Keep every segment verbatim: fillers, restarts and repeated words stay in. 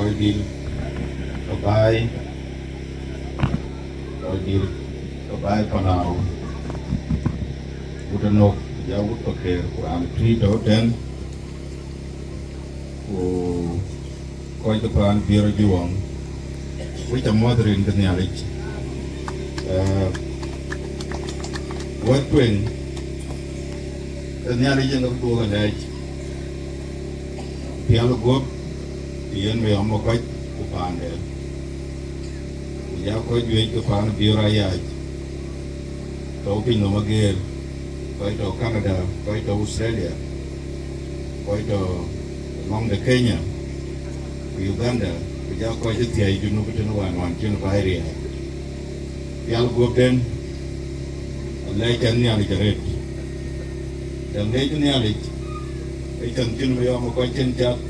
Kɔc dït ke baai, kɔc dït ke baai Panau, wut Anok, ja wut Pakeer, ku raan tui tɔ̈ tɛ̈n, ku kɔc ke paan Biöör Ajuɔŋ, wek ca muɔ̈th rin ke Nhialic. Eh, wɛ̈t tueŋ, ke Nhialic yen ke dhuɔ̈k alɛɛc, pial guɔ̈p, yen Mayɔm Makɔc ku paande, ku ja kɔc juëc ke paan Biöör Ayac, tɔ̈ pinynhom ageer, kɔc tɔ̈ Canada, kɔc tɔ̈ Australia, kɔc tɔ̈ lɔŋ de Kenya, ku Uganda, ku ja kɔc ë thiäi Junub tënë wään wään cïn baai riääk. Pial guɔ̈pden, alɛɛc ɛn Nhialic arëët. Dɛm leec Nhialic, ë cäŋ cïn Mayɔm Makɔc cïn cath,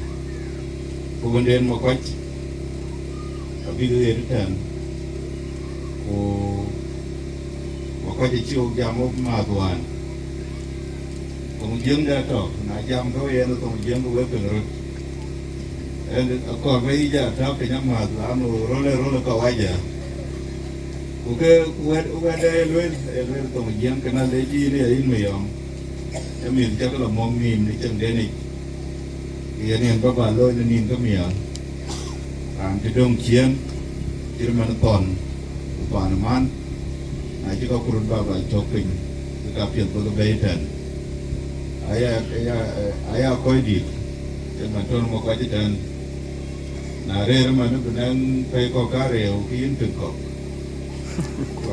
ku wënden Makɔc, abïk ɣet ëtɛ̈ɛ̈n, ku Makɔc acï wok jam wok määth wään. Thoŋ Jiëŋ dɛ tɔ̈, na jam ke yen thoŋ Jiëŋ ke wek piŋ röt. Ënë akɔɔr bä yic a tääu piny amääth, lanu röl ë röl ë kawaja. Ku ke wɛ̈t, wɛ̈t ë lueel, ë lueel thoŋ Jiëŋ, kënë alec yïn ë yïn Mayɔm, ë mïth cäk lɔ mɔ̈k nïïm në cäŋden yic. Ku yen yen bä bä looi në nïn ke miäk, raan cï döŋ ciëën, cït man thɔn, ku paan man, na cï kakurut bä bä cök piny, ke ka piɛth bä ke bɛ̈i tɛ̈n. Aya, aya, aya kɔc dït, cït man tɔ̈ Makɔc ëtɛ̈n. Na rëër man bï nɛŋ pɛ̈i kɔ̈k karou, ke yïn piŋ kɔ̈k. Ku,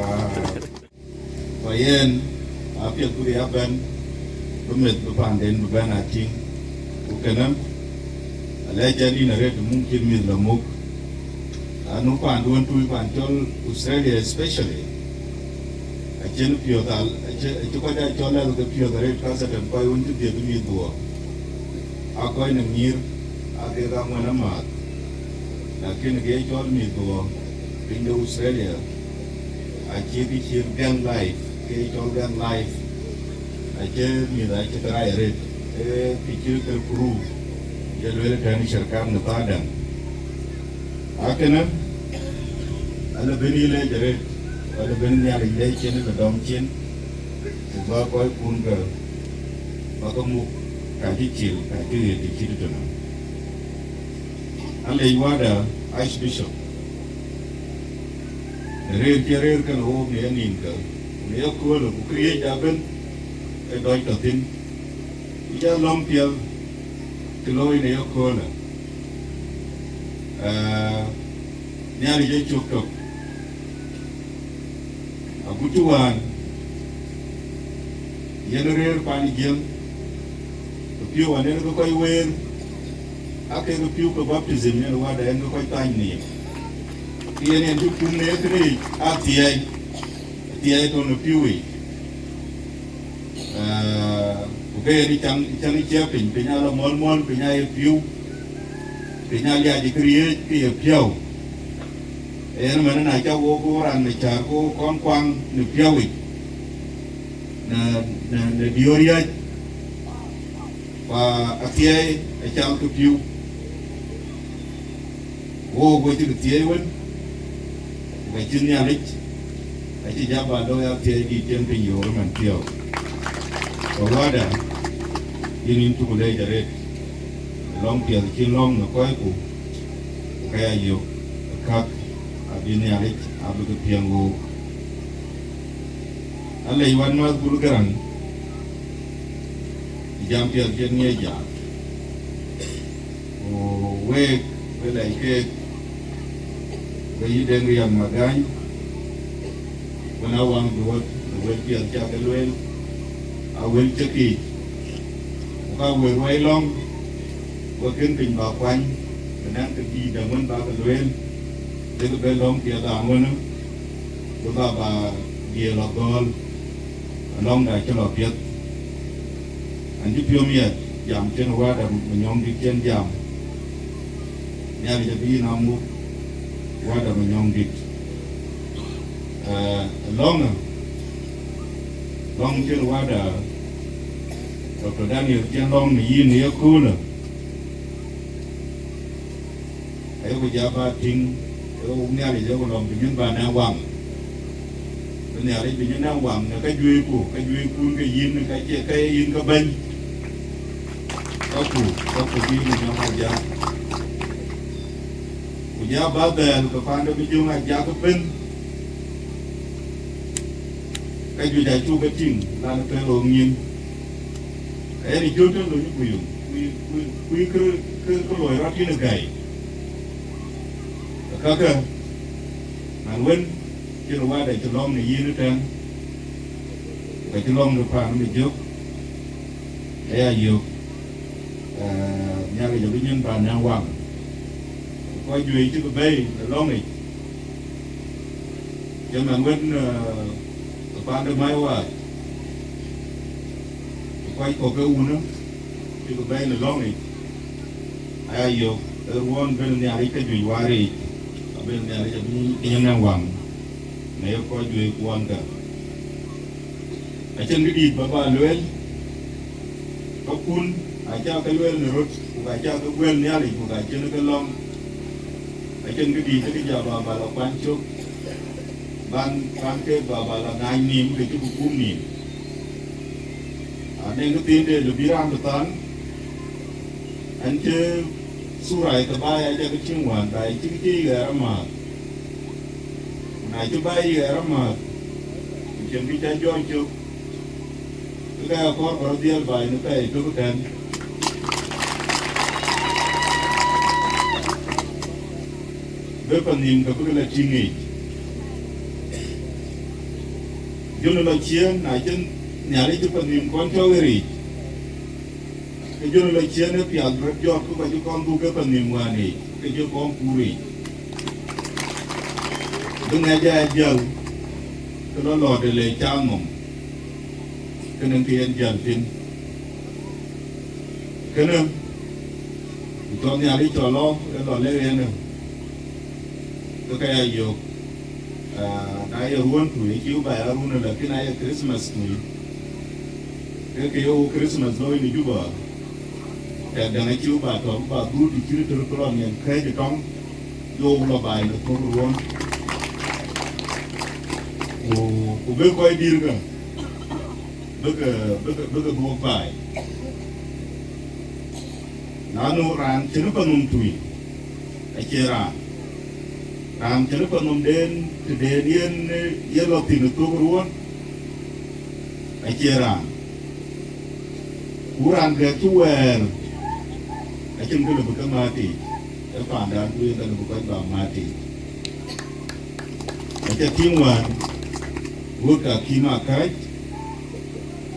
ku yen, apiɛth bï ya bɛ̈n, bï meth bï paanden bï bɛ̈n a tïŋ. Ku kënë, alɛɛc ɛn yïn arëët, muk cïn mïth lɔ muk. Anu paanduön tui, paan cɔl Australia especially, acïn piɔ̈th al, acï, acï kɔc aa cɔl lɛl ke piɔ̈th arëët, khasatan kɔc wën cï dhiëth mïth dhuɔɔk. Aa kɔc në nyïïr, aa kek aŋuɛ̈n amääth. Lakin ke ye cɔl mïth dhuɔɔk piny de Australia, acï kë cït gang life, ke ye cɔl gang life, acï mïth acï ke rac arëët, ee kë cït ke kuru, ye lueel tɛ̈n shirkat në thadan. Akënë, ala bɛ̈n yï leec arëët, ala bɛ̈n Nhialic leec cïn ke dɔm cin, ku bä kɔckun ke bä ke muk, ka cï cil, ka cï ɣet të cït tënë. Alec wäda Archbishop, në rëër cï rëër kënë wook në ye nïnkë, ku në ye köölë, ku këriëëc abën ë dɔc tɔ̈ thïn, ku jɔ lɔ̈ŋ piɛth cï looi në ye köölë. Aa, Nhialic ë cök tök, agut cï wään yen rëër pan Jiëŋ, ke piɔ̈u wään yen ke kɔc weer, aa kek piɔ̈u ke baptism yen wäda yen ke kɔc thany nïïm. Ke yen yen cï kum në ye kënë yic, athiɛɛi, athiɛɛi tɔ̈ në piɔ̈u yic. Aa, ku ke yen cäŋ, cäŋ ë ciɛ̈ piny, piny aa lɔ mɔ̈l mɔ̈l, piny aa ye piɔ̈u, piny aa liac ë këriëëc ke ye piɔ̈u. Yen ëmën na cä wok, wok raan në cäär, ke wok kɔn kuaŋ në piɔ̈u yic, në, në, në diöör yäc, ku athiɛɛi acam ke piɔ̈u. Wok we cï ke thiëëc wën, ku ka cï Nhialic, acï jɔ bä looi athiɛɛi dït cïn piny yöök ëmën piɔ̈u. Ku wäda, yïn yïn cuk leec arëët, lɔ̈ŋ piɛth cïn lɔ̈ŋ në kɔcku, ku ka ya yök ë käk abï Nhialic abï ke piɛŋ wook. Alec wänmääth Bul Gäräŋ, jam piɛth cïn ŋiɛc jam. Ku week, we lɛc keek, we yï Deŋ Riɛk Magany, wën a waŋ duööt në wël piɛth cä ke lueel, a wël cï kiic. Ku ka wël ruɛi lɔ̈ŋ, we kën piny bä kuany, bï nɛn kë dïït däŋ wën bä ke lueel, dek bë lɔ̈ŋ piɛth aŋuënë, ku bä bä diëër lɔ gɔ̈ɔ̈l, alɔ̈ŋda cï lɔ piɛth. An cï piɔ̈u miɛt jam cïn wäda Manyɔŋdït cïn jam. Nhialic abï yïn amuk wäda Manyɔŋdït. Ee, lɔ̈ŋë, lɔ̈ŋ cïn wäda Doctor Daniel cïn lɔ̈ŋ në yïn ë yeköölë. Ayeku ja ba tïŋ, ee wok Nhialic, ee wok lɔ̈ŋ bï nyin ba nɛ̈ŋ waŋ. Bï Nhialic bï nyin nɛ̈ŋ waŋ në käjuëcku, käjuëckun ke yïn, ka cie, ka ye yïn ke bɛ̈ny. Käku, käku bï yïn nɔm ajak. Ku ja ba dhɛ̈ɛ̈l ke paande bï jöŋ ajak ëbën. Käjuëc acuk ke tïŋ, lan ë thël ɣok nyin. Yen ë jɔt tënë lony ku yum, ku, ku, ku kë, kë, kë loi rɔt yïn ë gäi. Kakë, man wën cï ruaada cï lɔ̈ŋ në yïn ëtɛ̈ɛ̈n, ku ka cï lɔ̈ŋ në paan bï jök, aya yök, eh, Nhialic abï nyin paan nɛ̈ŋ waŋ. Ku kɔc juëc cï bï bɛ̈i në lɔ̈ŋic, cï man wën, eh, paan de Maiwar, ku kɔc kɔ̈k ke wunë, cï bï bɛ̈i në lɔ̈ŋic, aya yök, ë ruɔ̈ɔ̈n bën Nhialic käjuëc waar yiic, abën Nhialic abï nyin nɛ̈ŋ waŋ në ye kɔc juëc kuɔɔnkä. Acïn këdït ba ba lueel, käkun acä ke lueel në röt, ku ka cä ke guël Nhialic, ku ka cïn ke lɔ̈ŋ. Acïn këdït kë ja ba ba la kuany cök, ban, ban keek ba ba la ŋaany nïïm, ke cï ku kum nïïm. Anɛŋ kë thiin de lë bï raan bï than, an cï thura ë ke baai acä ke tïŋ wään, baai cï ke cï ɣɛɛr amääth. Ku na cï baai ɣɛɛr amääth, ku cïn kë cä jɔɔc cök, ke ka ya kɔɔr ba rɔt dhiɛl baai në pɛɛi tök ëtɛ̈ɛ̈n. Bï panhïïm ke bï ke la tïŋ yiic. Jön ë lɔ ciëën, na cïn Nhialic cï panhïïm kɔn cɔk ë riic, ke jön ë lɔ ciëën ë piath röt jɔt, ku ka cï kɔn dhuk ke panhïïm wään yiic, ke cï kɔn kuur yiic. Bï ŋɛc aa jäl, ke lɔ lɔɔdë le cam nɔm, kënë kë yen jäl thïn. Kënë, ku cɔl Nhialic cɔl lɔ, ë lɔ lek yen ë, ke ka ya yök. Ah, na ye ruɔ̈n tui, acï ba ya run, lakin na ye Christmas tui, ke ke ye wo Christmas looi në Juba, tɛ̈k däŋ acï ba tɔ̈, ba dhut të cït tör ke lɔ nhiɛn kɛ̈ɛ̈c ë tɔŋ, yo wo lɔ baai në thök ruɔ̈n. Ku, ku bï kɔc dïïr ke, bï ke, bï ke, bï ke dhuɔ̈k baai. Nanu raan cïn ë panhom tui, acie raan. Raan cïn ë panhomden, tëden yen, yen lɔ thïn ë thök ruɔ̈n, acie raan. Ku raan gɛ̈k cï wɛɛr, acïn kë lë bï ke määth yiic, ë paandan tui ë ka lë bï kɔc ba määth yiic. Aca tïŋ wään, wek akïm akääc,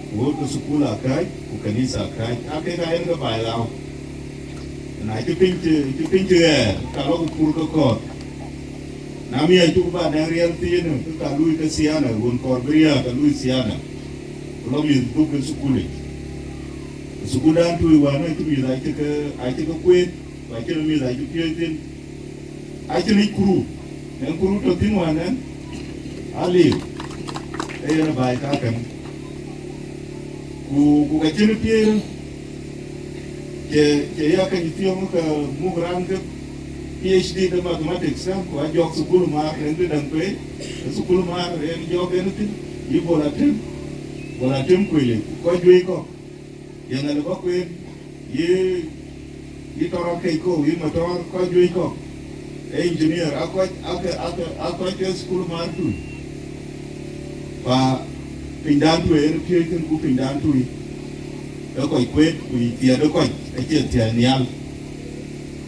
ku wek ke thukul akääc, ku kanitha akääc, aa kek aa yen ke baai ɣau. Na cï piny cï, cï piny cï ɣɛɛr, ka lɔ ku pur ke kɔ̈th. Na miɛc cuk ba nɛŋ riɛl thiinë, ke ka lui ke thiaana, wun kɔɔr bï riääk, ka lui thiaana. Ku lɔ mïth dhuk ke thukulic. Thukuldan tui wään acï mïth acï ke, acï ke kueet, ku acïn mïth acï piööc thïn. Acïn yic kuru, yen kuru tɔ̈ thïn wään ɛn, aliu, ee yen baai kakën. Ku, ku ka cïn piëër, cë, cë ya keny thiɔ̈ŋ ke muk raan ke P H D de mathematics, eh, ku ajɔk thukul maar, yen de däŋ pei, thukul maar, yen jɔk yen thïn, yï bol atem, bol atem kuëli, ku kɔc juëc kɔ̈k. Yen alë bä kueen, yï, yï tɔ̈r akëc kɔ̈u, yï matɔ̈ɔ̈r kɔc juëc kɔ̈k, ee engineer, aa kɔc, aa ke, aa ke, aa kɔc ke thukul maar tui. Pa pinydan tui en piööc kën ku pinydan tui, ee kɔc kueet ku thiɛɛt ë kɔc acie thiɛɛt nhial.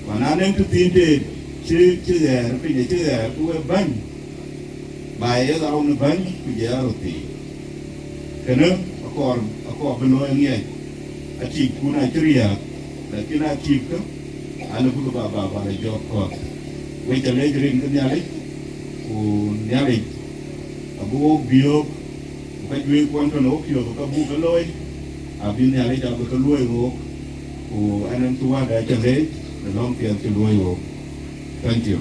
Ku na nɛŋ tëthiin tëët cï, cï ɣɛɛr, piny acï ɣɛɛr, ku we bäny, ba ye ɣau në bäny, ku jɔ ya röt thiic. Kënë akɔɔr, akɔɔr bï looi aŋiɛc. Atiikkun acï riääk, lakin atiikkë, alëu bï ke ba, ba, ba lɔ jɔɔk kɔ̈th. Wek ca leec rin ke Nhialic, ku Nhialic abï wok biöök, ku ka juëc kuɔn tɔ̈ në wopiɔ̈ɔ̈th ka buk ke looi, abï Nhialic abï ke luöi wook, ku ɛn ɛn cï Wäda ca leec në lɔ̈ŋ piɛth cï luöi wook. Thank you.